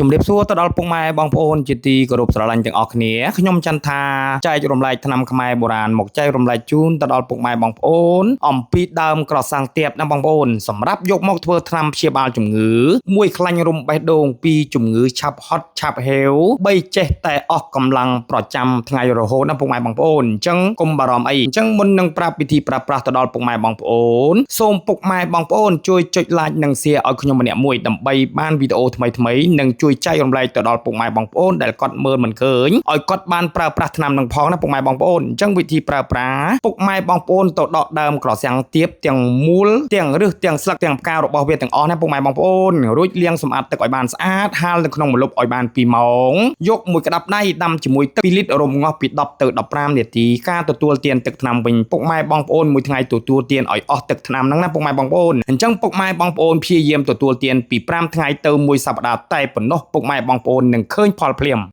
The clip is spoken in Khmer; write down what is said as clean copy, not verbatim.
ជំរាបសួរទៅដល់ពុកម៉ែបងប្អូនជាទីគោរពស្រឡាញ់ទាំងអស់គ្នាខ្ញុំចន្ទថាចែករំលែកថ្នាំខ្មែរបុរាណមកចែករំលែកជូនទៅដល់ពុកម៉ែបងប្អូនអំពីដើមក្រសាំងទៀបណាបងប្អូនសម្រាប់យកមកធ្វើថ្នាំព្យាបាលជំងឺមួយខ្លាញ់រុំបេះដូងពីរជំងឺឆាប់ហត់ឆាប់ហេវបីចេះតែអស់កម្លាំងប្រចាំថ្ងៃរហូតណាពុកម៉ែបងប្អូនអញ្ចឹងកុំបារម្ភអីអញ្ចឹងមុននឹងប្រាប់វិធីប្រើប្រាស់ទៅដល់ពុកម៉ែបងប្អូនសូមពុកម៉ែបងប្អូនជួយចុច like និង share ឲ្យខ្ញុំម្នាក់មួយដើម្បីបានវីដេអូថ្មីៗនិងជួយចែករំលែកទៅដល់ពុកម៉ែបងប្អូនដែលគាត់មើលមិនឃើញឲ្យគាត់បានប្រើប្រាស់ថ្នាំនឹងផងណាពុកម៉ែបងប្អូនអញ្ចឹងវិធីប្រើប្រាស់ពុកម៉ែបងប្អូនទៅដកដើមក្រសាំងទៀបទាំងមូលទាំងឫសទាំងស្លឹកទាំងផ្ការបស់វាទាំងអស់ណាពុកម៉ែបងប្អូនរួចលាងសម្អាតទឹកឲ្យបានស្អាតហាលនៅក្នុងម្លប់ឲ្យបាន2ម៉ោងយកមួយក្តាប់ដៃដាំជាមួយទឹក2លីត្ររំងាស់ពី10ទៅ15នាទីការទទួលទានទឹកថ្នាំវិញពុកម៉ែបងប្អូនមួយថ្ងៃទទួលទានឲ្យអស់ទឹកថ្នាំហ្នឹងណាពុកម៉ែបងប្អូនអញ្ចឹងពុកម៉ែបងប្អូនព្យាយាមទទួលទានពី5ថ្ងៃទៅមួយសប្តាហ៍តែប៉ុណ្ណោះពុកម៉ែបងប្អូននឹងឃើញផលភ្លាម។